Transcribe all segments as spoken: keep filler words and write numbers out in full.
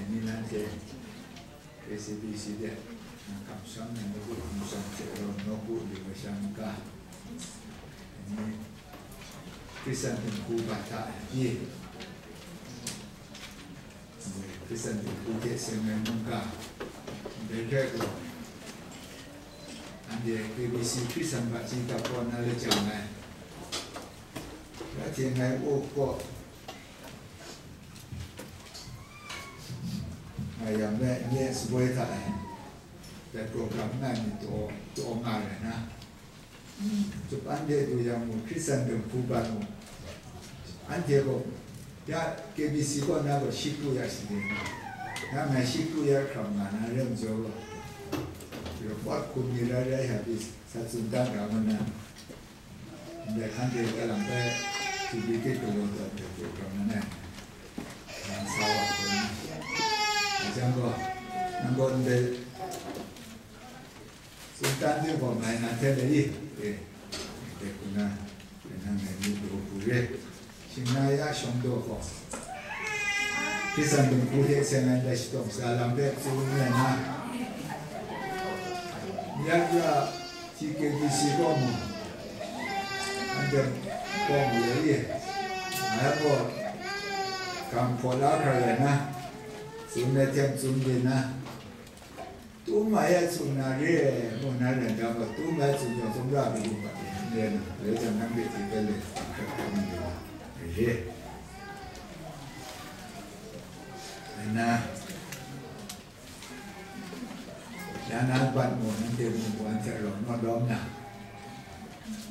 Ni nanhte K C B C de kamsham na nawku kamsham hte rau nawku lu masha n ga, ni Hkristu dinghku bat hta e, Hkristu dinghku hte seng ai mungga, ndai hpe gaw, anhte K B C Hkristu hpaji dap kaw na lajang ai, ya hte ngai o kaw, ngai yang me nye saboi hta e, dai program ngai mi taw, taw nga rai na, Japan de du yang mu, Hkristu dinghku bat mu. Anhte gaw, ya K B C kaw na gaw shi kru ya shi de, ya ngai shi kru ya hkram nga na rem jaw gaw, report hkum ni rai rai hta pyi sa tsun dat ga ma na, ndai hkan de kalang bai duplicate galaw dat de program na nai, nang sa wa hkrum na. Hpa jang gaw, nang gaw ndai Tsun tan de gaw ngai na hte le i, e, de ku na, de nang ngai mi daw ku re. Shing na ya shawng daw gaw, Hkristu dinghku hte seng ai ndai shadawng sa lam de tsun ai na, ya ya, T K B C kaw mu, anhte kaw mu le i, ngai gaw, gam hpaw la hkra rai na, tsun ai hte tsun de na, Tum ai a tsun na re, mu na ren da gaw, tum ai tsun jang, sumra mi lu ma, n ren na, le jang nang de hte pen le, hkrat hkrat mi lu ma, re. Ai na, ya na bat mu, nang de mu bu an hte rau naw lawm na,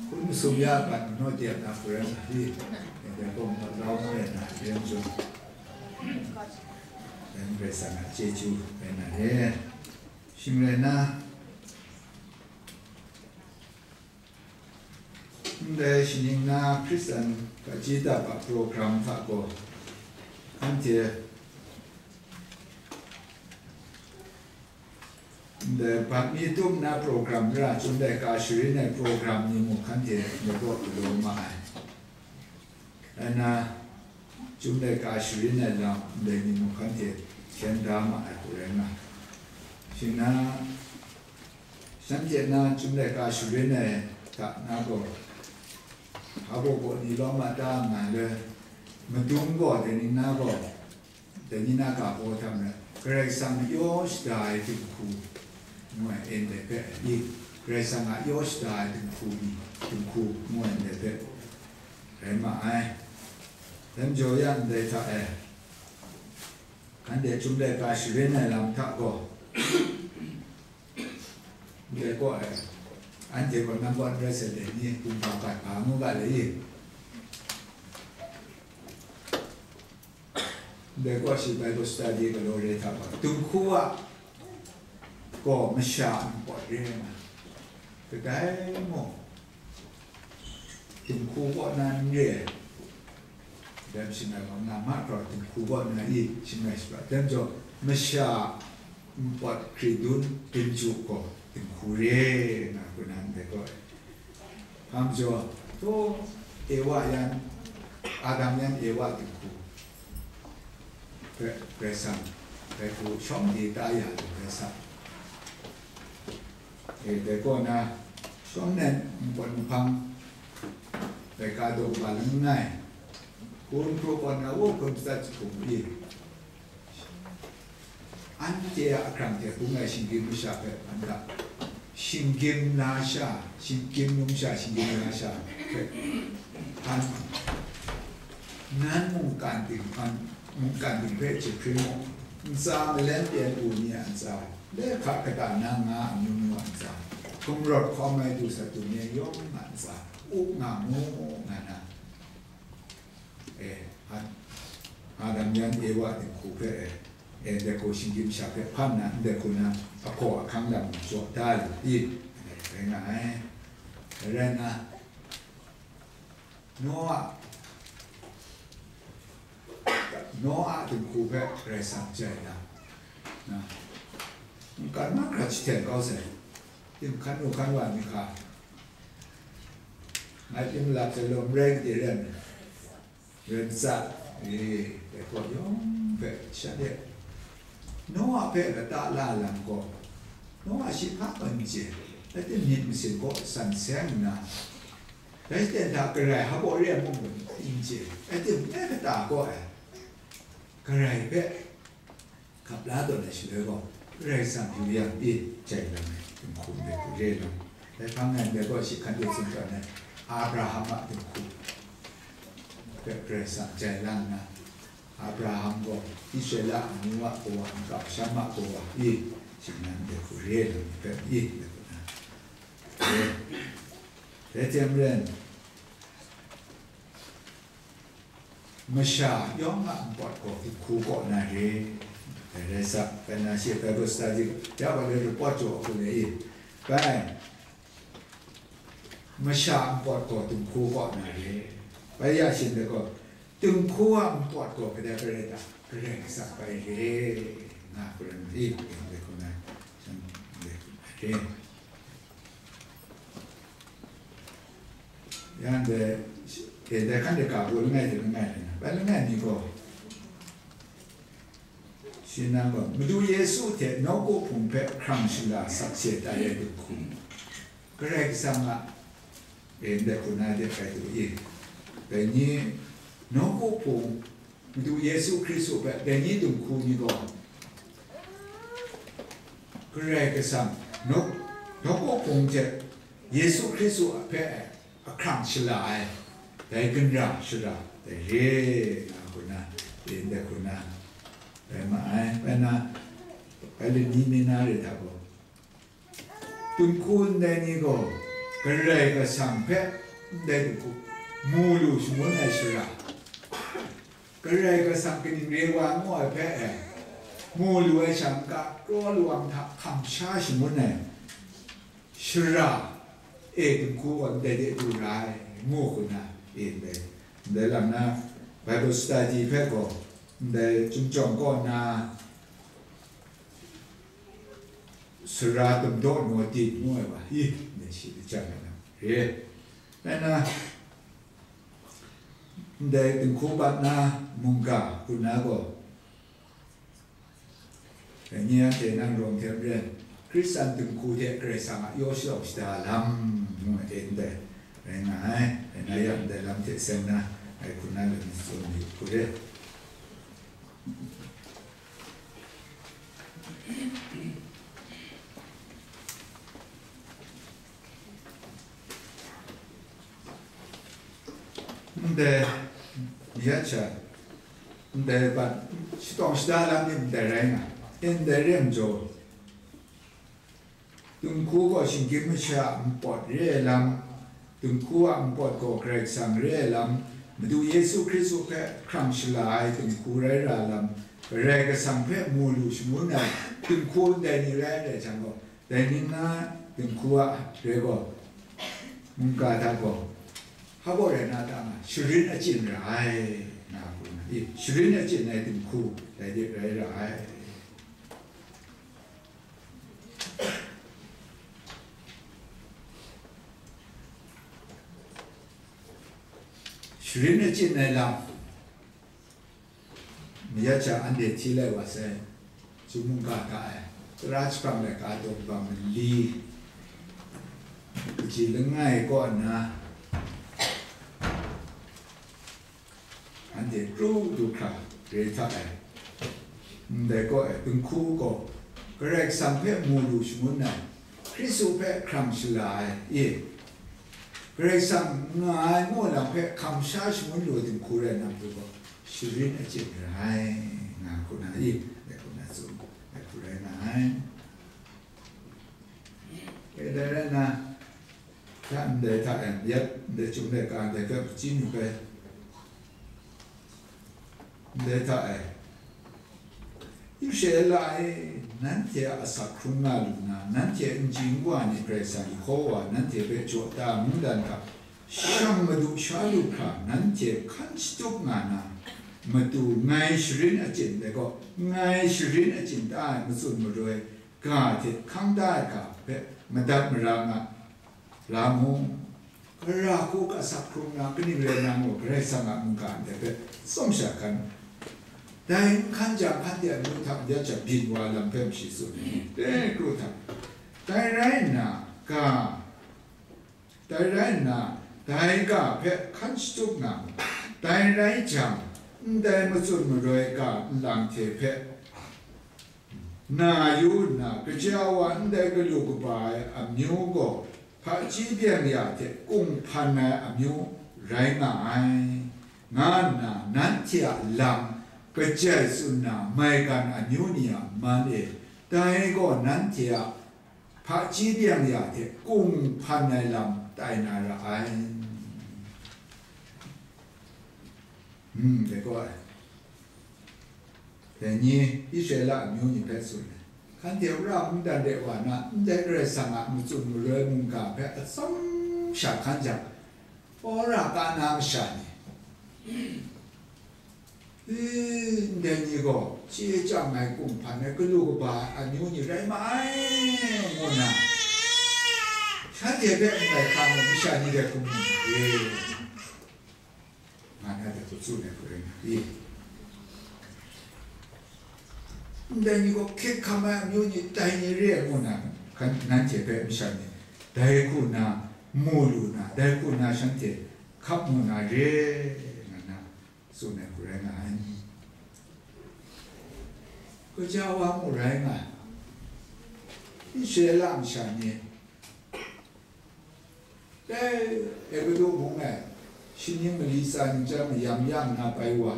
hkun masum ya bat mu naw de na hku rai ma di, ya de gaw naw lawm ren na, ren jung, ren rai sa na, chyeju rai na re. Shing rai na, ndai shaning na Hkristu hpaji dap a program hta gaw, anhte ndai bat mi tum na program ra, Chyum laika sharin ai program ni mung hkanhte ndai kaw galaw ma ai. Rai na, Chyum laika sharin ai lam ndai ni mung hkanhte hkyen da ma ai hku rai nga. Shing na, shanhte na Chyum laika sharin ai hta na gaw, hpa baw baw ni lawm a ta nga le, madung gaw dai ni na gaw, dai ni na ga baw hta maren, Karai Kasang a yaw shada ai dinghku ngu ai, en dai hpe, i, Karai Kasang a yaw shada ai dinghku ni, dinghku ngu ai, en dai hpe rai ma ai. Dai majaw ya ndai hta e, anhte Chyum laika sharin ai lam hta gaw, ndai kaw e, anhte gaw nambat rai sa let ni, kumhpa gat hpa ngu ga le i, ndai kaw shi Bible study galaw re hta gaw, dinghku a gaw masha a npawt re ai na, kadai mung dinghku kaw na n re ai, dai masin ai gaw, na mahkra dinghku kaw na i shangai shaprat, dai majaw masha npawt hkridun dinju gaw dinghku re nga hku na ndai gaw, hpa majaw, taw, Ewa yan, Adam yan Ewa dinghku hpe Karai Kasang, dai hku shawng di ta ya lu ai sa. E, dai kaw na, shawng nnan npawt nhpang, laika daw kaba langai, hkun hkru kaw na, wo hkun matsat jahkum i, anhte a ahkrang hte hkungga ai shinggyim masha hpe hpan ga, shinggyim lasha, shinggyim numsha, shinggyim lasha hpe hpan, nan mungkan ting hpan, mungkan ting hpe jahpring mu, ntsa malen pyen u ni a ntsa, le hka kata na nga amyu myu a ntsa, gumrawt hkawm ai du sat du ni yawng a ntsa, u nga mu, nga na, e, Adam yan Ewa dinghku hpe, e, e, ndai hku shinggyim sha hpe hpan na, ndai hku na, ahkaw ahkang lam jaw da lu di, rai nga ai. Rai nna, Noa, Noa dinghku hpe Karai Kasang jai na, na, nkan mahkra jahten kau sai, tim hkan nu hkan wa ni hka, ngai tim lap sai law, n rai gade ren, ren sa, e, dai kaw yawng hpe shanhte Noa hpe lata la lam gaw, Noa shi hpa gaw n chye, rai timung, myit masin kaw san seng nna, dai ten hta garai hpa baw re ai mung gaw n chye, rai timung, e kata kaw ai, garai hpe hkap la tawn ai shaloi gaw, Karai Kasang yu yang pyi jai lam ai, dinghku ndai hku re ai lam. Dai hpang ngai ndai gaw shi hkan de tsun tawn ai, Abraham a dinghku hpe Karai Kasang jai la nna, Abraham gaw Israela amyu a kawa, makam masham a kawa i, shing nang de hku re ai lam ni hpe i, ngai hku na. Dai hte maren, masha yawng a npawt gaw dinghku kaw na re. Dai rai sa, bai na shi Bible study ya wa le report jaw hku le i, bai, masha npawt gaw dinghku kaw na re. Bai ya shin de gaw, dinghku a npawt gaw kadai rai ta? Karai Kasang bai re, nga hku rai nna, i, bai hku na, shan bai hku na re. Yang de, ke dai hkan de ka bu langai de langai de na, bai langai ni gaw, shi nang gaw, Madu Yesu hte nawku hpung hpe hkrang shala sakse tai ai dinghku, Karai Kasang a, e, ndai hku na de bai du i, dai ni, nawku hpung, Madu Yesu Hkristu hpe dai ni dinghku ni gaw, Karai Kasang nawk-, nawku hpung hte Yesu Hkristu hpe ahkrang shala ai, dai ginra shara dai re nga hku na, e, ndai hku na, rai ma ai, bai na, bai lani mi na re hta gaw, dinghku ndai ni gaw, Karai Kasang hpe ndai dinghku mu lu shangun ai shara, Karai Kasang kaning re wa ngu ai hpe e, mu lu ai sha n-ga, kraw lawang hta hkam sha shangun ai shara e, dinghku gaw ndai de du ra ai, ngu hku na, e, ndai, ndai lam na, Bible study hpe gaw, ndai Chyum Jawng kaw na, Sara Tumdaw Naw Tin ngu ai wa, i, ndai shi lachyang ai lam re. Rai nna, ndai dinghku bat na mungga hku na gaw, dai ni anhte nang rawng hte maren, Hkristan dinghku hte Karai Kasang a yaw sharawng shada lam ngu ai e ndai rai nga ai. Rai nna, ya ndai lam hte seng na, ngai hku na lam ni tsun ni hku re. Ndai, ya cha, ndai bat, shadawng shada lam ni ndai rai nga, ndai re ai majaw, dinghku gaw shinggyim masha a npawt re ai lam, dinghku a npawt gaw Karai Kasang re ai lam, Madu Yesu Hkristu hpe hkrang shala ai dinghku rai ra lam, Karai Kasang hpe mu lu shangun ai dinghku ndai ni rai, rai jang gaw, dai ni na dinghku a re gaw, mungga hta gaw, hpa gaw rai na ta nga, sharin achyin ra ai, nga hku na, i, sharin achyin ai dinghku dai de rai ra ai. Sharin achyin ai lam, mayat sha anhte hti lai wa sai, Chyum mungga hta e, tara jahprang laika daw kaba mali, kaji langai kaw nna, anhte kru du hkra re hta e, ndai kaw e, dinghku gaw Karai Kasang hpe mu lu shangun ai, Hkristu hpe hkrang shala ai, e, Karai Kasang nga ai ngu lam hpe hkam sha shangun lu ai dinghku rai nna matu gaw, sharin achyin ra ai, nga hku na, i, dai hku na tsun, dai hku rai nga ai. E, dai rai nna, ya ndai hta e, ya ndai Chyum laika ndai hpe hpachyi mu ai. Ndai hta e, Israela e, nanhte a asak hkrung nga lu nna, nanhte n chyi n wa ni Karai Kasang Yehova nanhte hpe jaw ta mungdan hta shang madu sha lu hkra, nanhte hkan shatup nga na matu, ngai sharin achyin, dai gaw, ngai sharin achyin ta ai matsun maroi ga hte hkang da ai ga hpe madat mara nga la mu. Gara hku asak hkrung na kaning rai nna mung, Karai Kasang a mungga ndai hpe tsawm sha hkan Dai n hkan jang, hkan de amyu hta n ya jang byin wa lam hpe mashi tsun ai, dai kru hta. Dai rai nna, ga, dai rai nna, dai ga hpe hkan shatup na mu, dai rai jang, ndai matsun maroi ga nlang hte hpe na yu nna, kaja wa ndai galu kaba ai amyu gaw hpaji byeng ya hte kunghpan ai amyu rai nga ai, nga nna nanhte a lam kajai tsun na maigan amyu ni a man e, dai gaw nanhte a hpaji byeng ya hte kunghpan ai lam tai na ra ai. Hmm, dai gaw ai. Dai ni Israela amyu ni hpe tsun ai. Hkan de wora mungdan de wa na, ndai Karai Kasang a matsun maroi mungga hpe atsawm sha hkan jang, wora ka na masha ni, i, ndai ni gaw chye chyang ai, kunghpan ai, galu kaba ai amyu ni rai ma ai, ngu nna, shanhte hpe ndai hkang ai masha ni de hkrum mu na re. Nga na de hku tsun ai hku rai nga i? Ndai ni gaw hkrit hkam ai amyu ni tai ni re ai ngu na, hkan, nanhte hpe masha ni dai hku na mu lu na, dai hku na shanhte hkap mu na re, nga na tsun ai hku rai nga ai. Kaja wa mu rai nga ai. Israela masha ni, dai Egutu mung e, shi ning mali tsa ning chyam mayam ya nna pai wa,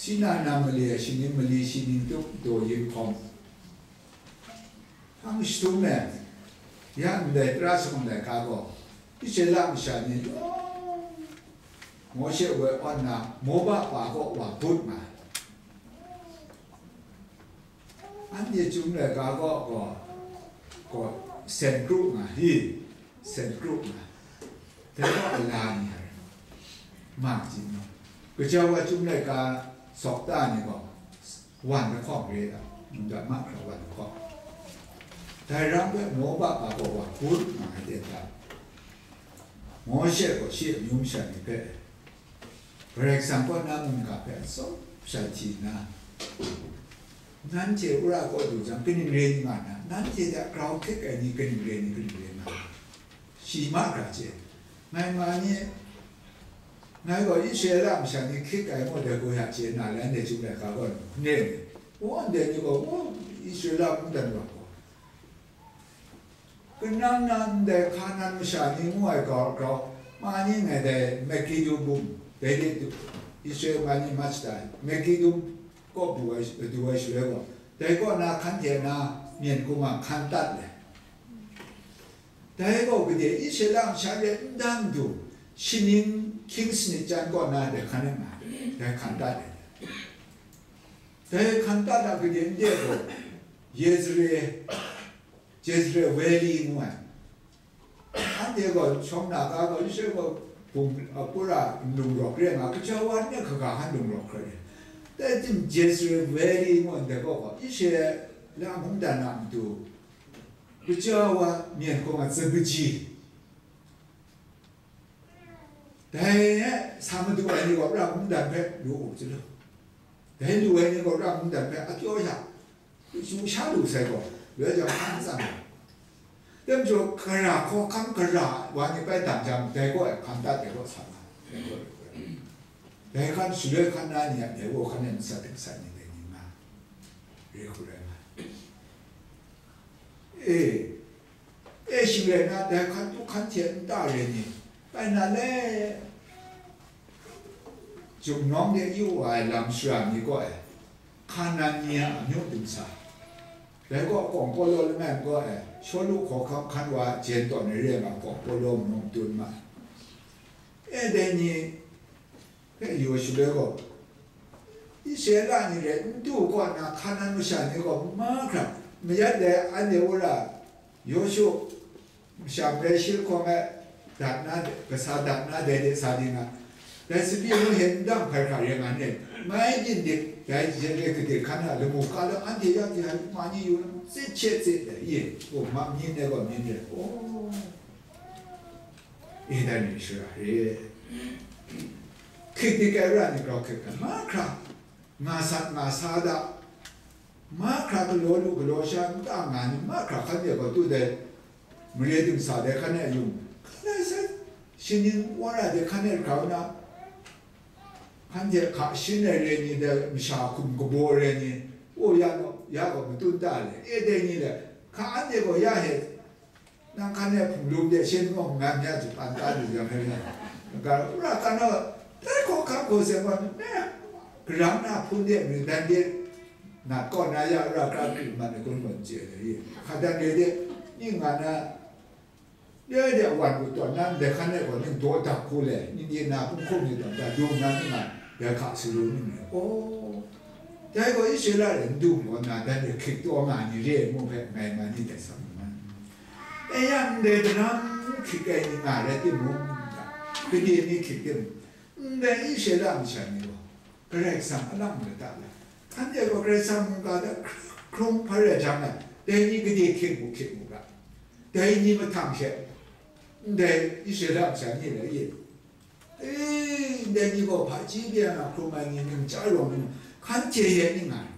Sina na mali e shi ning mali shi ning tup daw yin hkawm, hpang jahtum e, ya ndai tara shangun laika gaw, Israela masha ni yawng Mawshe woi awn na, Moba pa kaw wa but nga ai. Anhte Chyum laika gaw, gaw, gaw, sen kru nga, hi, sen kru nga, dai gaw a la ni ai, ma ji no, kaja wa Chyum laika sawk ta ni gaw, wan lahkawng re ai, nta mahkra wan lahkawng. Dai ram hpe Moba pa gaw wa but nga ai ten ta, Mawshe gaw shi amyu masha ni hpe, Karai Kasang kaw na mungga hpe atsawm sha hti nna, nanhte wora kaw du jang, kaning re nga na, nanhte hta grau hkrit ai ni kaning re ni, kaning re nga na, shi mahkra chye. Ngai ma ni, ngai gaw Israela masha ni hkrit ai ngu dai gaw ya chye na, lai ndai Chyum laika gaw ne ni, wa ndai ni gaw, wa Israela mungdan wa gaw, kanang na ndai Hkanan masha ni ngu ai grau, grau, ma ni ngai dai Megiddo bum, dai de du, Israel ma ni Machta, Megiddo kaw bu ai, du ai shaloi gaw, dai kaw na hkan hte na myen hkrum a hkan tat ai. Dai gaw gade Israela masha re n dang du, shi ning hkying sanit jan kaw na dai hkan rai nga, dai hkan tat ai. Dai hkan tat a gade n de gaw, Jezreel, Jezreel Valley ngu ai. Anhte gaw shawng na ga gaw, Israel gaw bum, a, pura nlung rawk re nga, kaja wa n de hkaga hkan nlung rawk hkra re. Dai tim Jezreel Valley ngu ai ndai gaw, gaw, Israel a mungdan a matu, kaja wa myen hkawng a zabaji, dai e sa madu ai ni gaw ra mungdan hpe lu u chyalu, dai lu ai ni gaw ra mungdan hpe a kyaw ya, Shu sha lu sai gaw, loi jang hkan tsang ai. Tem jaw, gara hkawhkam gara wa ni bai dang jang, dai gaw ai hkan dat ai gaw sa nga, dai gaw ai gaw ai. Dai hkan shaloi hkan na ni a, dai gaw hkan e matsat ding sat ni dai ni nga, re hku rai nga. E, e shing rai na, dai hkan du hkan hte nta re ni, bai na le, Jumnawng de yu wa ai lam shara ni gaw e, Hkanan ni a amyu dum sa. Dai gaw kawng Pawlaw langai mi gaw e, Shawlu hkawhkam hkan wa a jen tawn ai re ai ma, kawng Pawlaw mung dun ma ai. E dai ni hpe yu shaloi gaw, Israela ni rai n du kaw na Hkanan masha ni gaw mahkra, mayat dai anhte wora Yawshu, masha marai shi lahkawng e dat na, kasa dat na dai de sa di nga, dai sabi ngu hte n dang hkrai hkra rai nga ni, mai byin dik, dai yen re gade hkan a lamu ka lam anhte ya di ai ma ni yu na, tsit she tsit ai, ye, o, ma, myin ai gaw myin re, o, e dai ni shara re, hkrit dik ai ra ni grau hkrit ai, mahkra, nga sat nga sa da, mahkra galaw lu galaw sha n ta nga ni, mahkra hkan de gaw tu dai, mare dingsa dai hkan e yung, hkan ai sai, shaning wara dai hkan e hkrau na, hkan de hka shin ai re ni dai, masha hkum kabaw re ni, o ya gaw, ya gaw matun ta le, e dai ni le, hka an de gaw ya he, nang hkan e hpung lum de shin gaw ngan ya ji pan ta lu yang he ya, ga ra kan na, dai hkaw hkam hkaw se gaw, me, garang na hpun de, mi dan de, na kaw na ya ra kra kri man ai kun gaw n chye ai, hka dan re de, ning nga na, de de wan ku tawn na, ndai hkan e gaw ning daw dak hku le, ning ye na hpung hkum ni tawn ta dung na ning nga, dai hka saru ning le, aw, dai gaw Israela re n dung gaw na, dan de hkrik taw nga ai ni re ai mu hpe ngai man ni dai sa mu man. E yang ndai daram hkrik ai ni nga rai timung, kade ni hkrik timung, ndai Israela masha ni gaw, Karai Kasang alang lata la, anhte gaw Karai Kasang mungga hta hkrung hpa rai jang ai, dai ni gade hkying mu hkying mu ga, dai ni mahtang she, ndai Israela masha ni la ye, e, ndai ni gaw hpaji bya na hkrum ai ni, ning chya rawng ni, hkan hte ye ning nga ai.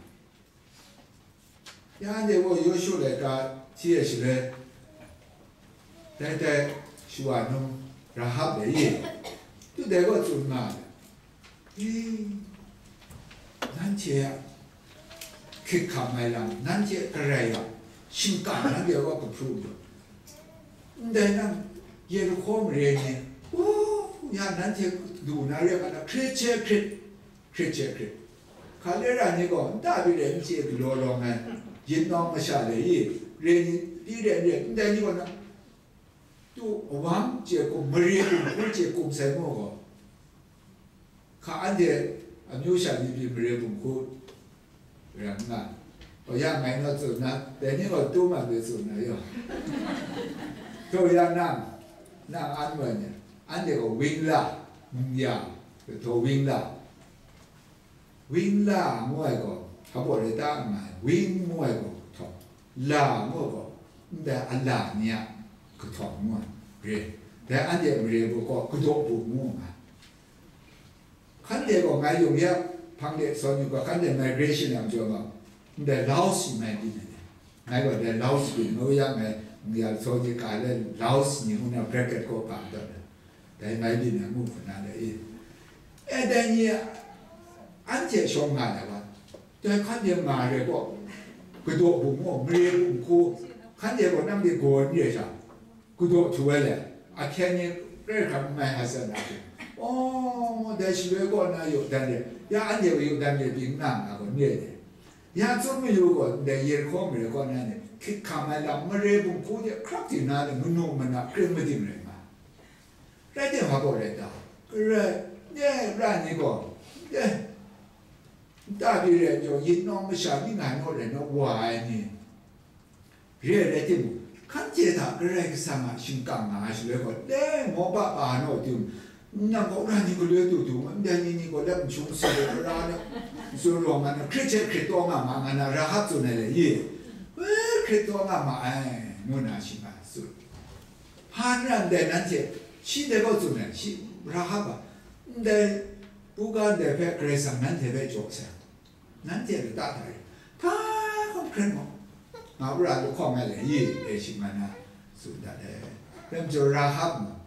Ya anhte gaw Yawshu laika hti ai shaloi, dai dai shawa num Rahab dai ye, tu dai gaw tsun nga ai, i, nanhte a hkrit hkam ai lam, nanhte a garai a shingkang, nanhte gaw kahpru lu, ndai nang Yerihko mare ni, u, ya nanhte du na re nga na, hkrit hte hkrit, hkrit hte hkrit. Hkale ra ni gaw, nta byi re n chye galaw rawng ai, yin nawng masha le i, re ni, byi re n re, ndai ni gaw na, tu awang chye kum, mare kum, hkun chye kum sai mu gaw, hka anhte amyu sha ni pyi mare kum hku ram nga. Hpa ya ngai naw tsun na, dai ni gaw tu ma de tsun na yaw. Hpa ya nang, nang an wa ni, anhte gaw wing la, mung ya, htaw wing la. Wing la ngu ai gaw, hpa baw rai ta nga ai, wing ngu ai gaw, htaw, la ngu ai gaw, ndai a la ni a kahtawng ngu ai, re. Dai anhte mare gaw, kadaw bum ngu nga ai. Hkan de gaw ngai yung ya, hpang de sawn yu ga, hkan de migration yang jaw ma, ndai Laos ni mai byin ai, ngai gaw dai Laos byin ngu yang ngai, ngu ya sawn yu ga le Laos ni ngu na bracket kaw bang tawn ai, dai mai byin ai ngu hkuna dai i. E dai ni, anhte shawng nga ai wa, dai hkan de nga re gaw, kadaw bum ngu, mare bum hku, hkan de gaw nang de gaw n re sha, kadaw htu ai le, ahkyen ni rai hkam n mai hkra sa na hte, aw, dai shaloi kaw na Yawdan re, ya anhte gaw Yawdan re pyi n na nga gaw n re de. Ya tsun mayu gaw, ndai Yerihko mare kaw na ni, hkrit hkam ai lam, mare bum hku de hkrap di na de, manu mana kring madim rai nga. Rai timung, hpa baw rai ta? Karai, nye ra ni gaw, nye, nta byi rai jaw, yin nawng masha ni ngai naw rai naw wa ai ni, re ai rai timung, hkan hte hta Karai Kasang a shingkang nga ai shaloi gaw, le, Moba pa naw tim, nang gaw ra ni galoi du du, ndai ni ni gaw lep n shung si de, ra na, tsun rawng nga na, hkrit hte hkrit taw nga ma nga na, Rahab tsun ai le, ye, e, hkrit taw nga ma ai, ngu na shi nga tsun. Hpa n ran dai nanhte, shi dai gaw tsun ai, shi Rahab a, ndai buga ndai hpe Karai Kasang nanhte hpe jaw sai, nanhte lata hta e, hpa hkawm hkren gaw, nga wora lahkawng ai le, ye, e shi nga na tsun dat ai. Dai majaw Rahab mung,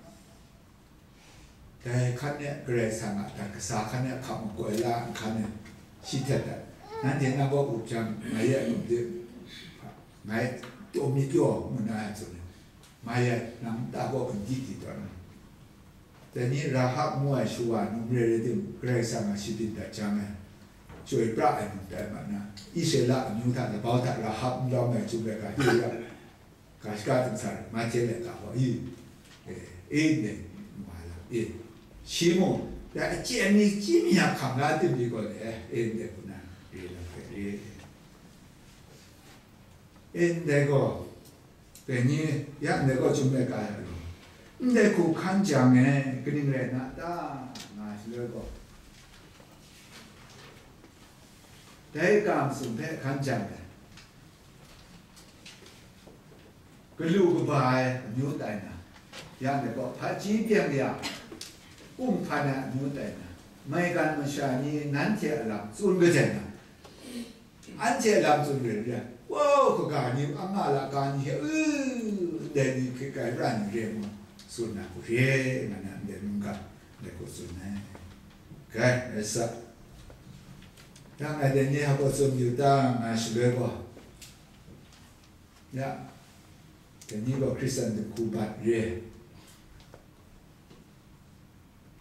dai hkan e Karai Kasang a dat kasa hkan e hkap makoi la nhkan e, shi htet dat, nanhte na baw up jang, ngai e a lum de, ngai taw myit yaw, ngu na ai tsun ai. Mai ai, nang nta gaw n di di tawn ai. Dai ni Rahab ngu ai shawa num re rai timung, Karai Kasang a shabyin dat jang ai, chyoi pra ai num tai ma na, Israela amyu hta labau hta Rahab n lawm ai chyum rai ga, hte ya, ga shaka dingsa rai, Mahte laika gaw, i, e, e ndai, ngu ai lam, e, shi mung, dai achyi ni chyi mi ya hkam la tim ni gaw le, e, e ndai hku na, re lam hpe re. E ndai gaw, dai ni, ya ndai gaw chyum laika ya lu. Ndai hku hkan jang e, kaning rai na ta, nga shaloi gaw, dai ga masum hpe hkan jang ai, galu kaba ai amyu tai na, ya ndai gaw, hpaji pyeng ya, kunghpan ai amyu tai na, Maigan masha ni nanhte a lam tsun kadai na? Anhte a lam tsun re re, wow, kaga ni, anga laka ni hte, u, ndai ni hkrit kai ra ni re ngu tsun na hku re, nga na ndai mungga, ndai hku tsun ai. Kai, rai sa. Yang ngai dai ni hpa tsun yu ta, nga shaloi gaw, ya, dai ni gaw Hkristan dinghku bat re.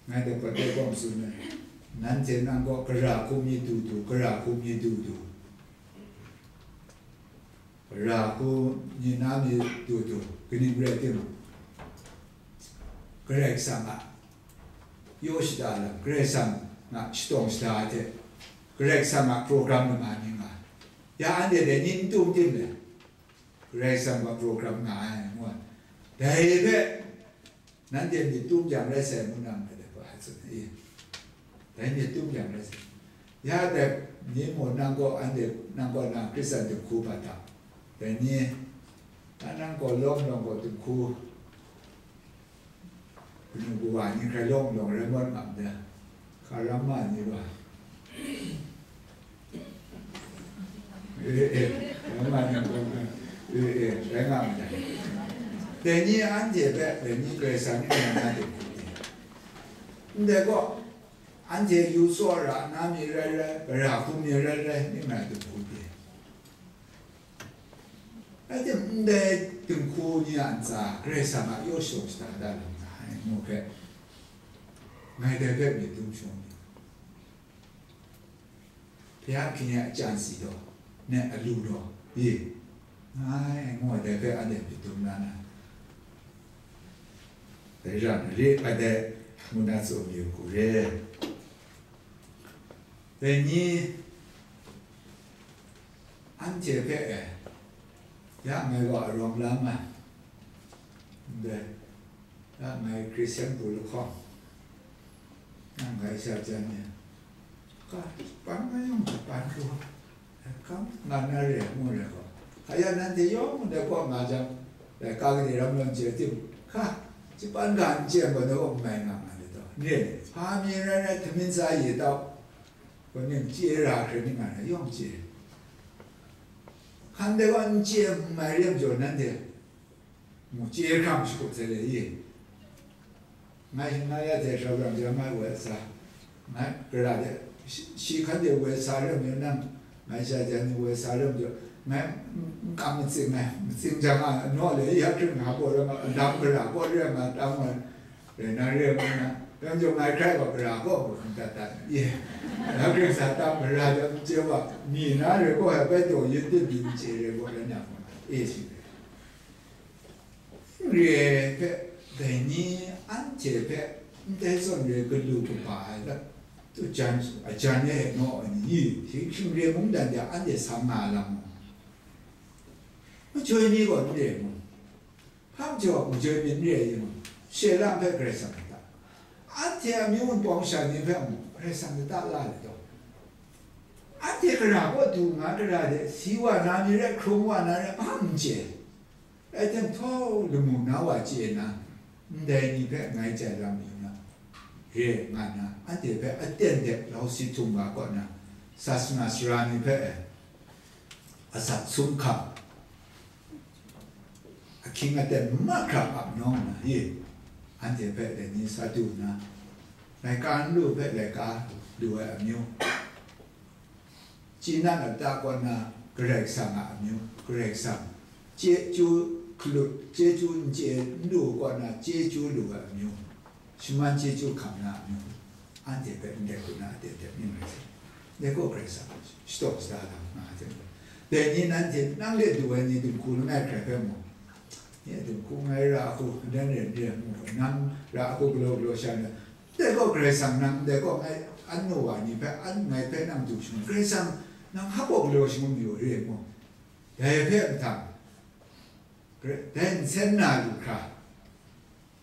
Ngai dai hpa tawng tsun ai, nanhte nang kaw gara hku mi du du, gara hku mi du du, gara hku mi na mi du du, kaning rai timung, Karai Kasang a yaw shada lam, Karai Kasang a shatawng shada ai hte, Karai Kasang a program lama ni nga, ya anhte dai ni n tum tim le, Karai Kasang a program nga ai, ngu ai. Dai hpe, nanhte myit tum jang rai sai ngu na, ngai dai hpa tsun ai. Dai myit tum jang rai sai. Ya dai ni mung nang kaw, anhte nang kaw na Hkristan dinghku bat ta. Dai ni, a nang kaw lawm lawng gaw dinghku, kanu kawa ni hkrai lawm lawng rai mat nga ndai. Hka ram ma ni wa. Eh, eh, rai nga ni wa. Eh, eh, rai nga ndai. Dai ni anhte hpe, dai ni Karai Kasang ni na na dinghku ni. Ndai gaw, anhte yu tsawra na mi rai rai, gara hku mi rai rai, ning rai dinghku ni. Rai timung, ndai dinghku ni a ntsa, Karai Kasang a yaw shada shada da lam nga ai, ngu hpe, ngai dai hpe myit dum shawng myit. Hpyi hpyi a chyan si daw, ne alu daw, ye, ngai ngu ai dai hpe anhte myit dum na na, dai ram na re, anhte ngu na tsun yu hku re. Dai ni anhte hpe e, ya ngai wa arawng la ma, ndai, ya ngai Hkristian bu lahkawng, ya ngai sha jan ni, ka, pan na yawng hta pan hkru, kam nga na re, ngu re gaw, hka ya nanhte yawng ndai kaw nga jang, dai ka gade ram lawn chye tim, hka, chyapan ga n chye ai gaw, dai kaw n mai nga nga le taw, n re, hpa mi rai rai, htamin sa ye tau, kaning chye ra hkre ning nga na yawng chye. Hkan dai gaw n chye n mai re majaw, nanhte mu chye hkam shakut sai le i? Ngai, ngai ya hte hkra brang jang ngai woi sa, ngai gara de, shi, shi hkan de woi sa ram yawng nang, ngai sha jan ni woi sa ram jaw, ngai n kam matsing ai, matsing jang a, naw le ya hkring nga baw ram a, dam gara baw ram a, dam ai, rai na re ngu na, yawng jaw ngai hkrai gaw gara gaw hkung dat dat, ye, ya hkring sa tam gara de n chye wa, mi na re gaw ai bai taw yin tim yin chye re gaw rai na hkung dat, e shi re. N re ai hpe, dai ni anhte hpe ndai zawn re galu kaba ai lat, tu jan, a jan e naw ai ni, hkying hkying re mungdan de anhte sang nga lam mu. Majoi ni gaw n re mu. Hpa majaw majoi myit n re ai mung, she lam hpe Karai Kasang a ta, anhte amyu wunpawng sha ni hpe mung Karai Kasang a ta la ai taw, anhte gara kaw du nga gara de, si wa na ni rai, hkrung wa na rai, hpa n chye. Rai tim, htawng lamu na wa chye na, ndai ni hpe ngai chye lam yu na, re nga na, anhte hpe aten de lau si htum ga kaw na, sasana sara ni hpe asak sum hkam, ahkying aten mahkra ap nawng na, ye, anhte hpe dai ni sa du nna, laika n lu hpe laika lu ai amyu, chyi na lata kaw na Karai Kasang a amyu, Karai Kasang chyeju hkalut, chyeju n chye n lu kaw na chyeju lu ai amyu, shaman chyeju hkam na amyu, anhte hpe ndai hku na aten hte myit rai sai. Dai gaw Karai Kasang shataw shada lam nga ai hte maren, dai ni nanhte nang de du ai ni dinghku langai hkrai hpe mung, nye dinghku ngai ra hku, dan ren re mu, nang ra hku galaw galaw sha na, dai gaw Karai Kasang nang ndai gaw ngai an nu wa ni hpe, an ngai hpe nang du shangun, Karai Kasang nang hpa gaw galaw shangun yu re mu. Dai hpe mahtang, dai nsen na lu hkra,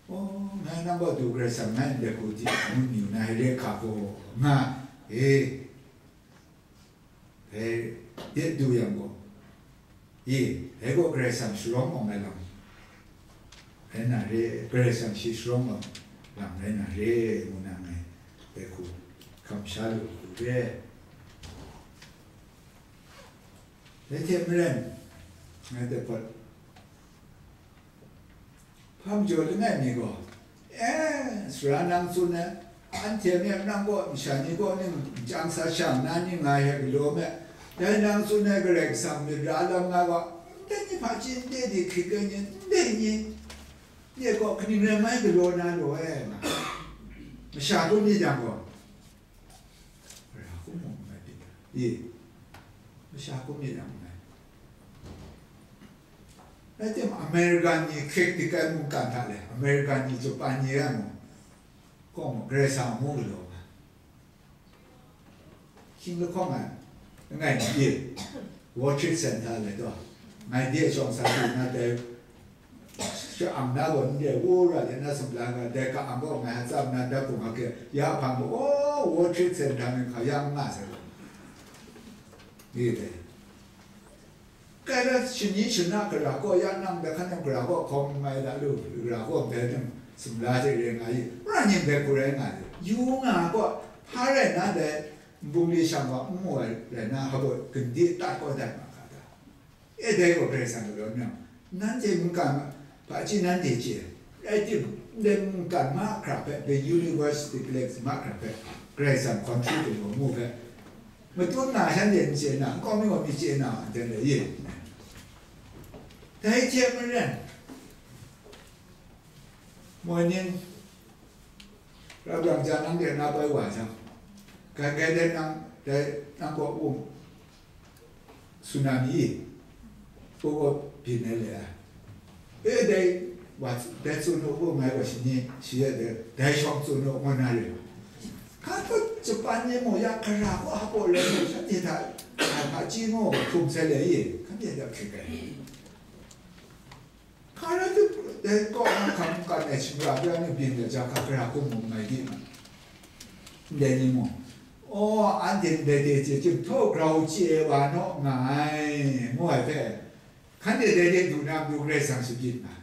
"O, ngai nang gaw du Karai Kasang, ngai ndai hku di ngun yu na, re hka gaw," nga, e, dai de du yang gaw, e, dai gaw Karai Kasang sharawng awng ai lam rai na re, Karai Kasang shi sharawng awng lam rai na re, ngu na ngai dai hku kamsham lu lu re. Dai hte maren, ngai dai hpawt hpa majaw langai mi gaw, e, sara nang tsun ai, anhte me nang kaw, masha ni kaw ning nchyang sa shang na ning nga ai galaw me, dai nang tsun ai Karai Kasang myit ra lam nga gaw, ndai ni hpaji ndai di hkrit ai ni, ndai ni, ndai kaw kaning rai mai galaw na law e, nga. Masha kun myit yang gaw, Ra kun mung mai pyi, i, masha kun mi yang mai. Rai tim, American ni hkrik dik ai mungkan hta le, American ni Japan ni ai mung, kawng mung, Karai Kasang a mu galaw nga. Hkying lahkawng ai, langai mi, World Trade Center le taw, ngai de shawng sa tu na dai, sha-ang na gaw n re, wora de na sumla nga, dai ka ang gaw ngai hta tsam na dap hpung hkye, ya hpang gaw, o, World Trade Center ni hka yang nga sai gaw. Ni dai. Kai la shani shana gara gaw ya nang da hkan nang gara gaw hkawm mai la lu, gara gaw ndai nang sumla hte re nga i, ra ning dai hku rai nga ai. Yu nga gaw, hpa rai na dai, nbung li shang wa n mu ai rai na, hpa gaw gandi tai kau dat ma ga ta? E dai gaw Karai Kasang galaw nang, nanhte mungkan ma, hpaji nanhte chye, rai tim, ndai mungkan mahkra hpe, the universe declares mahkra hpe, Karai Kasang hkawn hkru galaw mu hpe, matut na shanhte n chye na, nkau mi gaw mi chye na, anhte le ye. Dai hte maren, moi ning, rap yang jang nang de na pai wa jang, kai kai de nang, dai nang kaw wung, tsunami, u gaw byin ai le ai. E dai wa, dai tsun u gaw ngai gaw shani, shi e dai, dai shawng tsun u ngu na re. Hka tut Japan ni mu ya, gara gaw hpa gaw rai, shanhte hta, ai hpaji mu hkum sai le i, hkanhte dap hkrit ai. Hka rai tim, dai kaw na hkam kan ai shingkang bya ni byin de jahka, gara hkum mung mai di ma? Ndai ni mung, "O, anhte ndai hte chye chyum htaw grau chye wa naw nga ai," ngu ai hpe, hkanhte dai de du na matu Karai Kasang shabyin nga.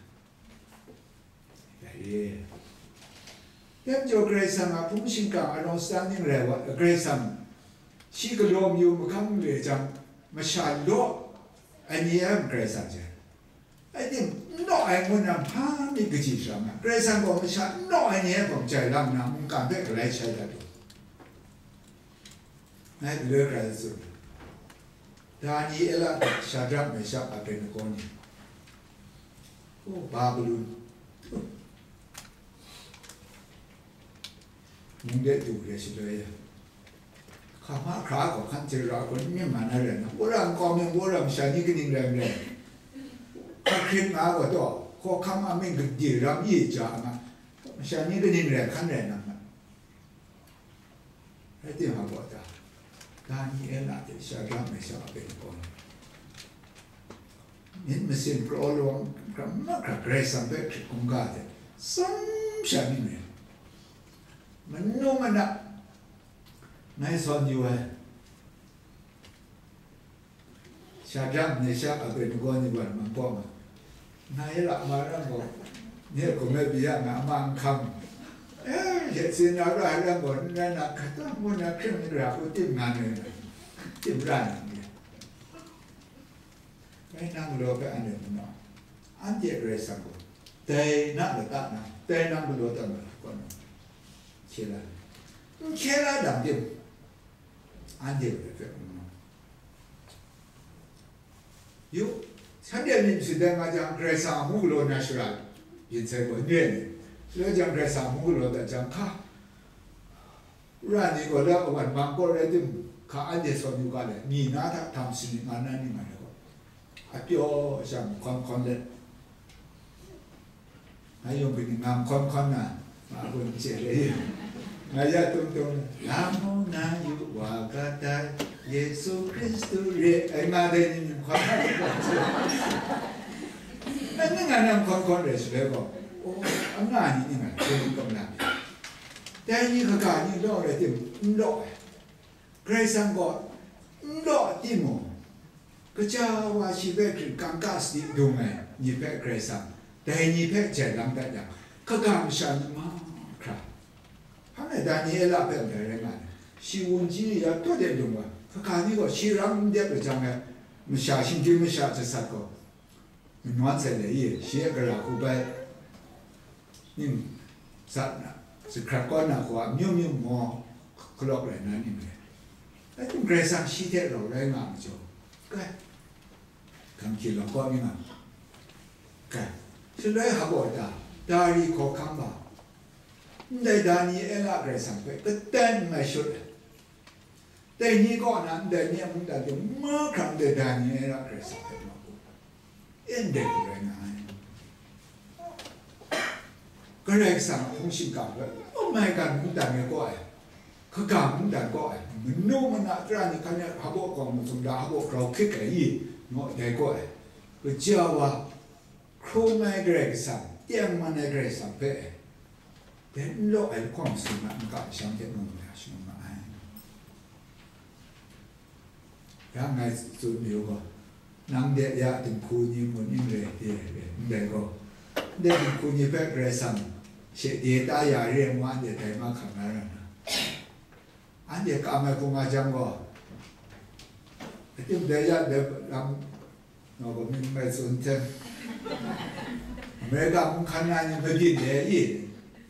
Dai re. Dai majaw Karai Kasang a hpung shingkang a rawng sadang ning rai wa, Karai Kasang shi galaw mayu mahkang re jang, masha law ai ni ai Karai Kasang jan. Rai tim, n law ai ngu na hpa mi kaji shara nga, Karai Kasang gaw masha n law ai ni ai gaw jai lang nna, mungkan hpe galai shai dat u. Ngai galoi hkrai tsun, Daniela hte Shadrak, Meshak, Abednego ni, o, Babilon mung de du re shaloi e, hka mahkra gaw hkan hte ra gaw n myit man ai rai nna, wora nkau mi, wora masha ni kaning rai n rai, hkra hkrit nga gaw taw, hkawhkam amying gade ram yi ja nga, masha ni kaning rai hkan rai nang nga. Rai timung, hpa gaw ta, Daniela hte Shadrak, Meshak, Abednego ni myit masin kraw lawng hkra mahkra Karai Kasang hpe hkrit hkungga hte tsawm sha myit re. Manu mana, ngai sawn yu ai, Shadrak, Meshak, Abednego ni wan man kaw ma, ngai ra ma ram gaw, nye hkum e pyi ya nga, ama n hkam, eh, ye tsin na ra ai ram gaw, n rai na, hkatang ngu na hkring ra u tim nga ngai na, tim ra nang re. Rai nang galaw hpe anhte mu na, anhte Karai Kasang gaw, dai na lata na, dai nang galaw tawn na, kaw na, hkye la, n hkye la dang tim, anhte hpe hpe mu na. Yu, shanhte myit masin dai nga jang, Karai Kasang a mu galaw na shara byin sai gaw, n re ni? Shaloi jang Karai Kasang a mu galaw dat jang, hka, wora ni gaw la awan mang kaw rai tim, hka anhte sawn yu ga le, mi na hta htam sini nga na ni nga le gaw, a pyaw sha mahkawn hkawn let, ngai yawng kaning nga mahkawn hkawn na, ma gun chye le, ngai ya tung tung, "Lamu na yu wa ga dai, Yesu Hkristu re," ai nga dai ni mahkawn hkawn let, ngai ni nga na mahkawn hkawn re shaloi gaw, o, anga ni ni nga hkye n kam na mi, dai ni kaga ni law rai tim, n law ai. Karai Kasang gaw n law timung, kaja wa shi hpe hkrit kangka sadi dung ai ni hpe Karai Kasang dai ni hpe jai lang dat yang, kaga masha ni mahkra, hpa ngai Daniela hpe ndai rai nga ai, Shi wunji ya tut de lung wa, kaga ni gaw shi rang n dep ai jang e, masha shinggyim masha jasat gaw, manawn sai le i, shi e gara hku bai, ning, sat na, sahkrat kaw na hku a, amyu myu maw, hkalawk rai na ning re. Rai tim, Karai Kasang shi hte rau rai nga majaw, kai, gam hkye lawng kaw ni nga, kai, shaloi hpa ta, dari hkawhkam ba, ndai Daniela Karai Kasang hpe katen mai shut ai. Dai ni kaw na ndai ni a mungdan hte mahkra ndai Daniela Karai Kasang hpe ma ku, e ndai hku rai nga ai. Karai Kasang a hpung shingkang hpe, oh my God, mungdan e kaw ai, kaga mungdan kaw ai, manu mana tara ni hkan e hpa baw kawng mazum da, hpa baw grau hkrit ai i, ngaw dai kaw ai. Kaja wa, hkrung ai Karai Kasang, tengman ai Karai Kasang hpe, dai n law ai lahkawng sung a nka masham hte mung ya shangun ma ai. Ya ngai tsun mayu gaw, nang de ya dinghku ni mun ning re, re, re, ndai gaw, ndai dinghku ni hpe Karai Kasang she de ta ya re ai ngu, anhte dai mahkang na ra na, anhte kam ai hku nga jang gaw, atim dai ya dai lam, Nau gaw myit mai tsun hte, Amerika mung hkan na ni mabyin de i?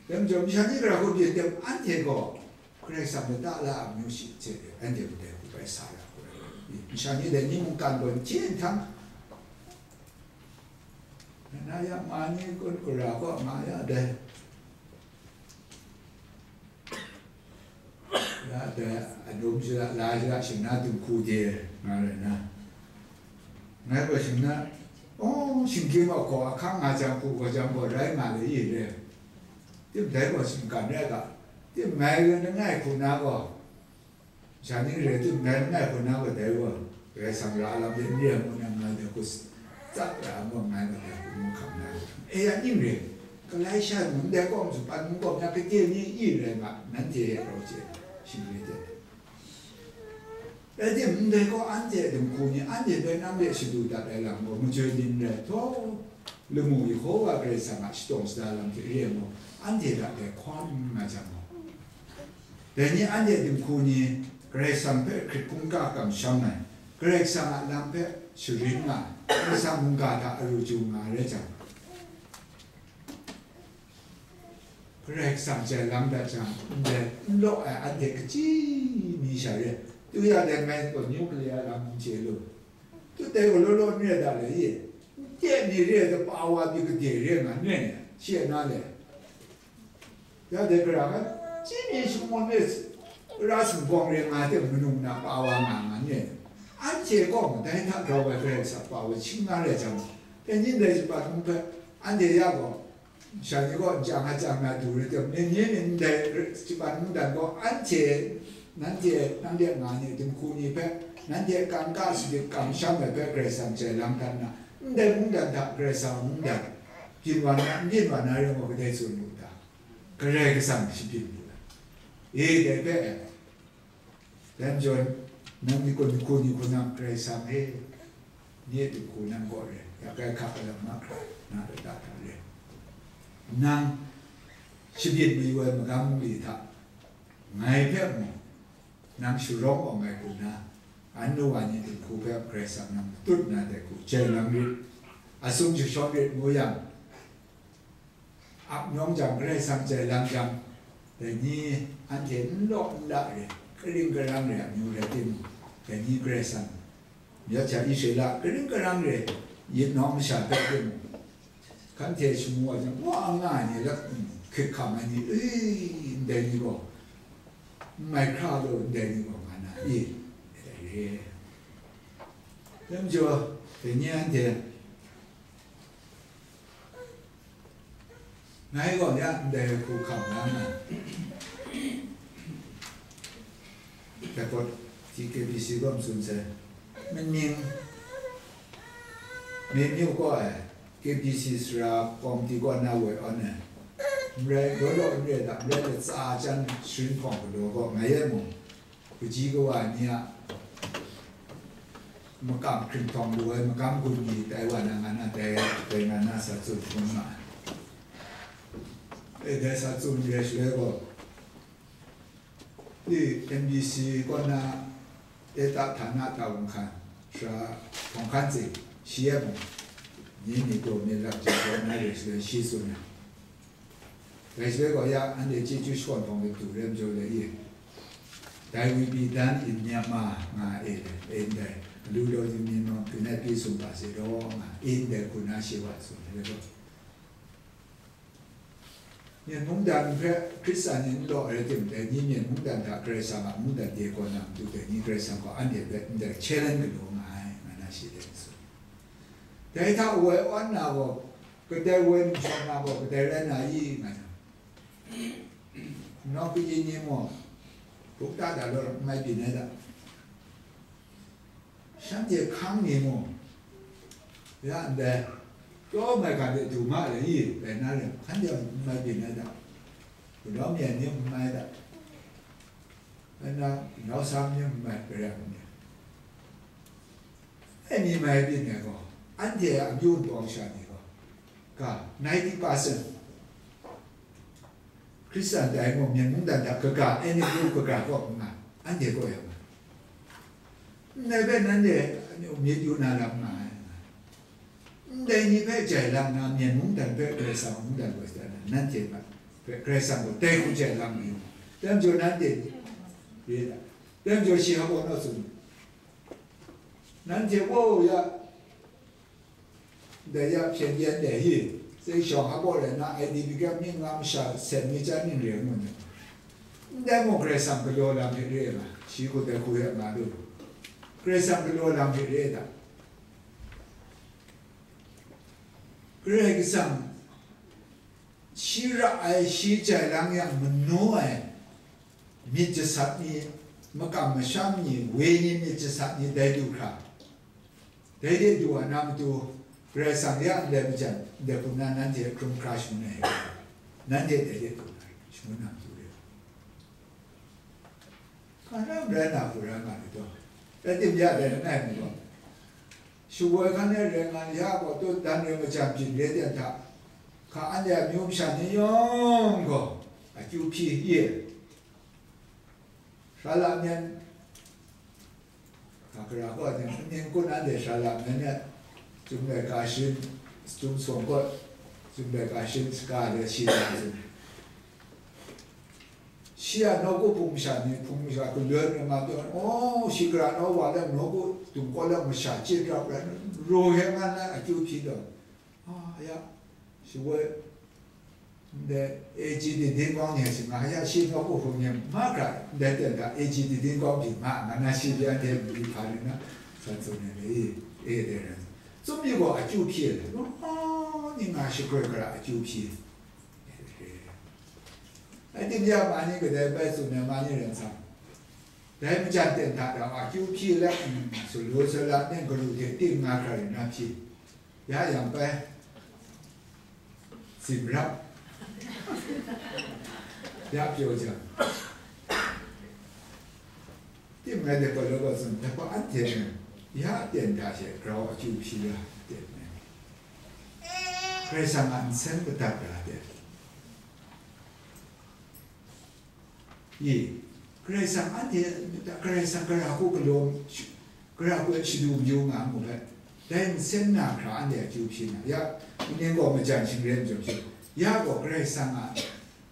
Dai majaw, masha ni gara hku byin de, anhte gaw Karai Kasang lata la a amyu shi hte de, anhte ndai hku bai sa ya hku rai i? Masha ni dai ni mungkan gaw n hti nhtang, na ya ma ni kun gara kaw ma ya dai. Ya dai, alum shara, la shara, shing na dinghku de nga rai na, ngai gaw shing na, oh, shinggyim a hkaw ahkang nga jang hku gaw jang gaw rai nga le i re. Tim dai gaw shinggan rai ga, tim ngai langai hku na gaw, sha ning re tim ngai langai hku na gaw dai gaw, Karai Kasang ra lam de n re ai ngu na ngai dai hku s-, tsap ra ai gaw ngai gaw dai hku ngu hkam na, e ya ning re, Galatia mung ndai kawng su pan mung kawng ya kade ni i rai nga, nanhte e rau chye, shing re de. Rai tim, ndai gaw anhte a dinghku ni, anhte hpe nang de shadu dat ai lam gaw majoi ni n rai, htaw, lamu Yehova Karai Kasang a shadawng shada lam hte re ai gaw, anhte hta dai hkawn nga jang gaw, dai ni anhte a dinghku ni Karai Kasang hpe hkrit hkungga kamsham ai, Karai Kasang a lam hpe sharin nga ai, Karai Kasang mungga hta aru ju nga ai rai jang, Karai Kasang jai lam dat jang, ndai n law ai anhte kaji mi sha re, tu ya dai ngai gaw nuclear lam n chye lu, tu dai gaw law law n re da le i? N chye mi re ai ta pa wa pyi gade re nga n re, shi a na le. Ya dai gara hkan, chyi mi shangun e ra sumgawng re nga ai hte manu na pa wa nga nga n re. Anhte gaw dai hta grau ai Karai Kasang pa wa hkying nga re ai jang, dai ni ndai shabat hkrum hpe, anhte ya gaw, sha ni gaw nchyang a chyang na du rai tim, ni ni ni ndai shabat mungdan gaw, anhte, nanhte, nang de nga ni dinghku ni hpe, nanhte kangka sadiet kamsham ai hpe Karai Kasang jai lam dat na, ndai mungdan hta Karai Kasang a mungdan byin wa na, n byin wa na rai gaw, kadai tsun lu ta? Karai Kasang shabyin lu ai. E, dai hpe, dai majaw, nang ni kun, ni hku ni hku nang Karai Kasang e, ni a dinghku nang kaw re, ya kai hkak ai lam mahkra, na lata hta re. Nang shabyin mayu ai magam mungli hta, ngai hpe mung, nang sharawng awng ai hku na, anu wa ni dinghku hpe Karai Kasang nang matut na dai hku, jai lam rit, asung jashawn rit ngu yang, ap nawng jang, Karai Kasang jai lam jang, dai ni anhte n law n la re, karing karang re amyu rai timung, dai ni Karai Kasang, myit hta Israela karing karang re, yit nawng masha hpe timung, hkan hte shamu wa jang, wa nga ai ni, lap hkrit hkam ai ni, ui, ndai ni gaw, n mai hkra lu, ndai ni gaw nga na i? Dai re. Dai majaw, dai ni anhte, ngai gaw ya ndai hku hkam la nga, dai pawt T K B C gaw n tsun sai, maning, Mengmyu kaw ai K B C sara kawmti kaw na woi awn ai, n rai, law law n re da, n rai latsa jan sharin hpawng galaw gaw, ngai e mung, kaji kawa ni a makam hkrit hpawng lu ai magam gun ni tai wa na nga na, dai, dai nga na sa tsun hpung ma ai. E, dai sa tsun re shaloi gaw, Di M B C kaw na eta htana tawng hkan, sara hkawng hkan tsing, shi e mung, ni mi taw mi lap jang kaw na re shaloi shi tsun ai. Dai shaloi gaw ya, anhte chyeju shakawn hpawng de du re majaw le i, "Thy will be done in Myanmar," nga e le, e ndai, "Alu law yu mi nawng, kwi na pyi sum pa se law," nga e ndai, hku na shi wa tsun ai le gaw. Myen mungdan hpe Hkristan ni n law ai tim dai ni, myen mungdan hta Karai Kasang a mungdan de kaw na matu dai ni, Karai Kasang gaw anhte hpe ndai challenge galaw nga ai, nga na shi de tsun. Dai hta woi awn na gaw, kadai woi nshawng na gaw, kadai rai na i, nga na. Nawng pyi ni mung, buk ta da law, n mai byin ai da. Shanhte hkang ni mung, ya ndai, kyaw mai ga de du ma le i, rai na rai, hkan de n mai byin ai da, galaw myen ni n mai da, rai na, nau sam ni n mai, rai ni, ai ni mai byin ai gaw, anhte a amyu npawng sha ni gaw, ga, ninety percent. Hkristan dai mung, myen mungdan hta kaga, ethnic group kaga kaw n nga, anhte kaw yang nga. Ndai hpe nanhte myit yu na lam nga ai. Ndai ni hpe jai lang na, myen mungdan hpe Karai Kasang mungdan gaw sa na, nanhte hpe Karai Kasang gaw dai hku jai lang mayu. Dai majaw nanhte, re da. Dai majaw shi hpa gaw naw tsun, nanhte, wow, ya, Dai ya hpyen yen de hi, Zeng shawng a baw rai na, I D P camp ning nga masha sen mi chyang ning re ngu nna. Ndai mung Karai Kasang galaw lam hte re ai nga, shi hku dai hku ya nga lu. Karai Kasang galaw lam hte re ai ta? Karai Kasang shi ra ai, shi jai lang yang manu ai, myit jasat ni, makam masham ni, woi ni myit jasat ni dai du hkra, dai de du wa na matu, Karai Kasang ya ndai majan, ndai hpung na nanhte hkrum hkra shangun ai, nanhte dai de du na shangun na matu re. Hka na rai na hku rai nga myit taw, rai tim ya dai langai mi gaw, shawoi hkan e rai nga, ya gaw tut dan rai majan byin re ten hta, hka anhte a myu masha ni yawng gaw akyu hpyi ye. Sara la myen, hka hkara gaw, ning kun anhte sara la myen e, Chyum Lai Ka Shin, Chyum Sawng Kawt, Chyum Lai Ka Shin, saka de shi na tsun. Shi a nawku hpung masha ni, hpung masha galoi nna ma tawn, oh, shi gara naw wa lam nawku dum kaw lam masha chye rap rai, ro he nga na akyu hpyi taw, ah, ya, shawoi, ndai A G D dingkawng ni shi nga, ya, shi nawku hpung ni mahkra, ndai ten da A G D dingkawng hpyi ma, nga na shi byan hte mali hpa ni na, san tsun ai ni, e, de rai. Tsun mi gaw akyu hpyi ai, oh, ni nga shagroi gara akyu hpyi. Ai tim ya ma ni kadai bai tsun ai ma ni rai n sang. Dai majan ten hta rau akyu hpyi let, mm, sulu sala ning garu hte tim nga hkra rin na hpyi. Ya yang bai. Tsim rap. Ya pyaw jang. Tim ngai de pa law gaw tsun, dai pa anhte ning, ya ten hta she grau akyu hpyi la, ten ai. Karai Kasang a nsen kadat ra de. Ye, Karai Kasang anhte, Karai Kasang gara hku galaw, gara hku shadu mayu nga mu let, dai nsen na hkra anhte akyu hpyi na, ya, ning gaw majan shingren jawm shi, ya gaw Karai Kasang a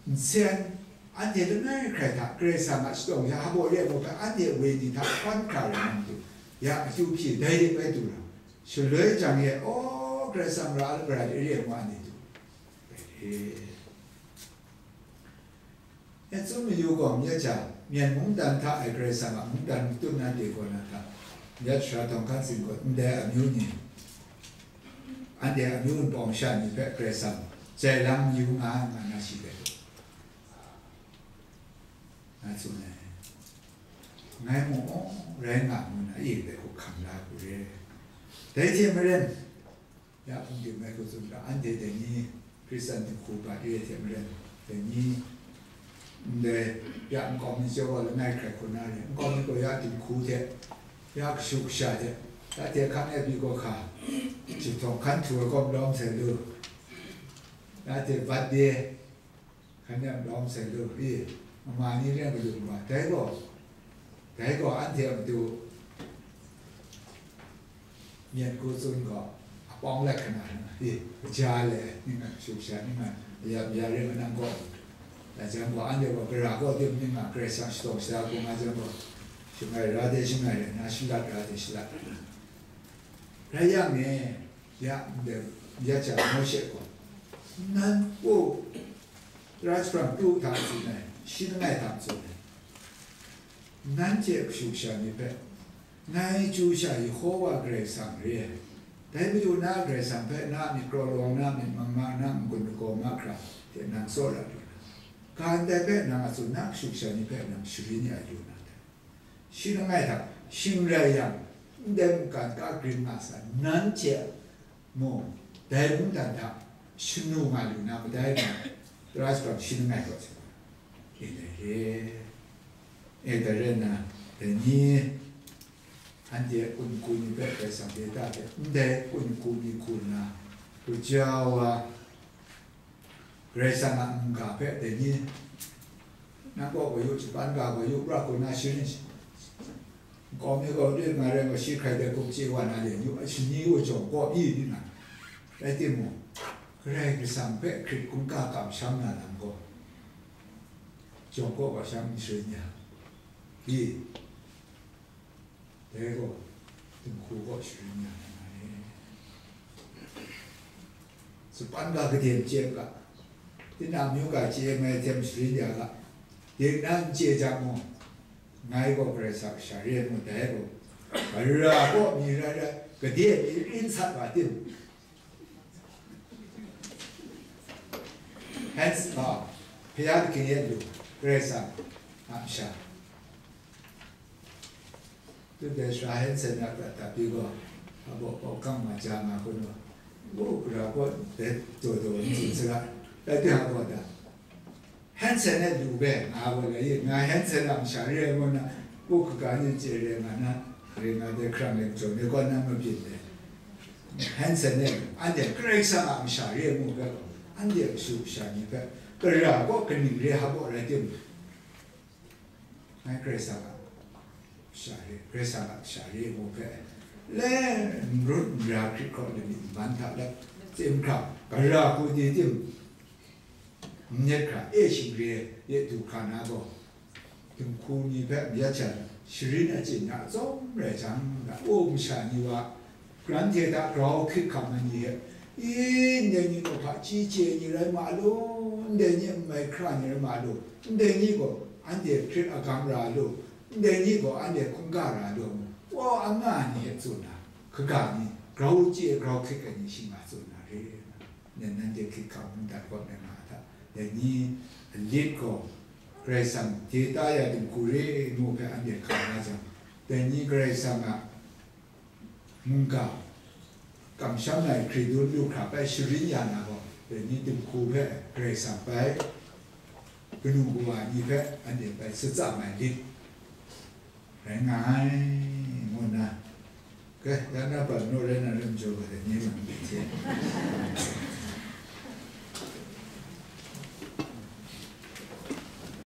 nsen, anhte langai hkrai hta Karai Kasang a shadawng ya hpa re ai mu hpe, anhte woi ni hta hkawn hkra rai nna matu, ya akyu hpyi dai de bai du ra. Shaloi jang ye, aw, Karai Kasang ra ai lagarai de re ai mu anhte du. E, e tsun mayu gaw, myit hta, myen mungdan hta e Karai Kasang a mungdan matut na de kaw na hta, myit sara htawng hkan sin gaw, ndai amyu ni, anhte amyu npawng sha ni hpe Karai Kasang jai lang mayu nga ai, nga na shi let, nga tsun ai. Ngai mung, aw, rai nga ngu na, e, dai hku hkam la hku re. Dai hte maren, ya hpung dim ai hku tsun ga, anhte dai ni, Hkristan dinghku bat re ai hte maren, dai ni, ndai, ya nkau mi jaw ai langai hkrai hku na re, nkau mi gaw ya dinghku hte, ya kashu kasha hte, ya hte hkan e pyi gaw hka, jahtum hkan htu ai kawm lawm sai lu, ya hte bat de, hkan e lawm sai lu, i, Ama ni ren galun wa, dai gaw, dai gaw anhte a matu myen hku tsun gaw, apawng lat hkana, i, ja le, ning a shu sha, ning a ya, ya ren manang gaw, la jang gaw, anhte gaw, gara gaw, dim ning a, Karai Kasang shadawng shada hku nga jang gaw, shangai ra de, shangai ra na, shalat ra de, shalat ra na. Rai yang e, ya, ndai, ya ja Mawshe gaw, nan, o, Tara jahprang tu hta tsun ai, shi langai hta tsun ai, nanhte a kashu kasha ni hpe, ngai chyu sha Yehowa Karai Kasang re ai. Dai Madu na Karai Kasang hpe na a myit kraw lawng, na a myit mang ma, na a n-gun lagaw mahkra hte nang tsawra lu na, ga ndai hpe nang a tsun na kashu kasha ni hpe nang sharin ya yu na dai. Shi langai hta, shing rai yang, ndai mungkan ka grin nga sa, nanhte mung dai mungdan hta shanu nga lu na madai nga, Tara jahprang shi langai gaw sa, e dai re. E dai re nna, dai ni, anhte kun hku ni hpe Karai Kasang de ta hte, ndai kun hku ni hku nna, kaja wa, Karai Kasang a mungga hpe dai ni, nang kaw gaw yu, Japan ga gaw yu, pra hku na sharin, kawm ni gaw rit nga rai gaw, shi hkrai dai hkum chye wa na le yu, shani gaw jawng kaw pyi di na. Rai timung, Karai Kasang hpe hkrit hkungga kamsham na lam gaw, jawng kaw kamsham n sharin ya, i, dai gaw, dinghku kaw sharin ya na ai. Japan ga gade n chye ga, tinang myu ga chye mai hte sharin ya ga, dingnan n chye jang mung, ngai gaw Karai Kasang kasha re ai mu dai gaw, gara kaw mi rai rai, gade mi rin sat wa tim. Hence, ah, Hpya Kaking e lu, Karai Kasang a masha. Tu dai sara Hansen a prat tapi gaw, a baw pawkang ma ja nga hkun gaw, ngu gara kaw dai daw daw n tsun sara, dai hpya gaw da. Hansen e lu be, nga gaw lai, nga Hansen a masha re ai ngu na, ku kaga ni chye re nga na, re nga dai hkrang leng jaw ni gaw na mabyin dai. Hansen e, anhte Karai Kasang a masha re ai ngu hpe, anhte kashu kasha ni hpe, gara kaw kaning re hpa gaw rai timung, ngai Karai Kasang a masha re, Karai Kasang a masha re mu hpe, le, n rut n ra hkrit hkawt lamik nman hta let, tsim hkra, gara hku di tim, n yet hkra, e shing re, yet du hkra na gaw, dinghku ni hpe mayat sha, sharin achyin ya tsawm rai jang, o masha ni wa, Granhte hta grau hkrit hkam ai ni e, i, ndai ni gaw hpaji chye ai ni rai ma law, ndai ni n mai hkra ni rai ma law, ndai ni gaw anhte hkrit agam ra law, ndai ni gaw anhte hkungga ra law, wa a nga ai ni e tsun na, hkaga ni, grau chye grau hkrit ai ni shi nga tsun na re, nen nanhte hkrit hkam n dat kaw na nga hta, dai ni a lit gaw Karai Kasang de ta ya dinghku re ngu hpe anhte hkam na jang, dai ni Karai Kasang a mungga, kamsham ai hkri dun lu hkra bai sharin ya na gaw, dai ni dinghku hpe Karai Kasang bai kanu kawa ni hpe anhte bai shatsam ai lit rai nga ai, ngu nna, ke, ya na ban naw rai na lam jaw ga dai ni lam hte hte.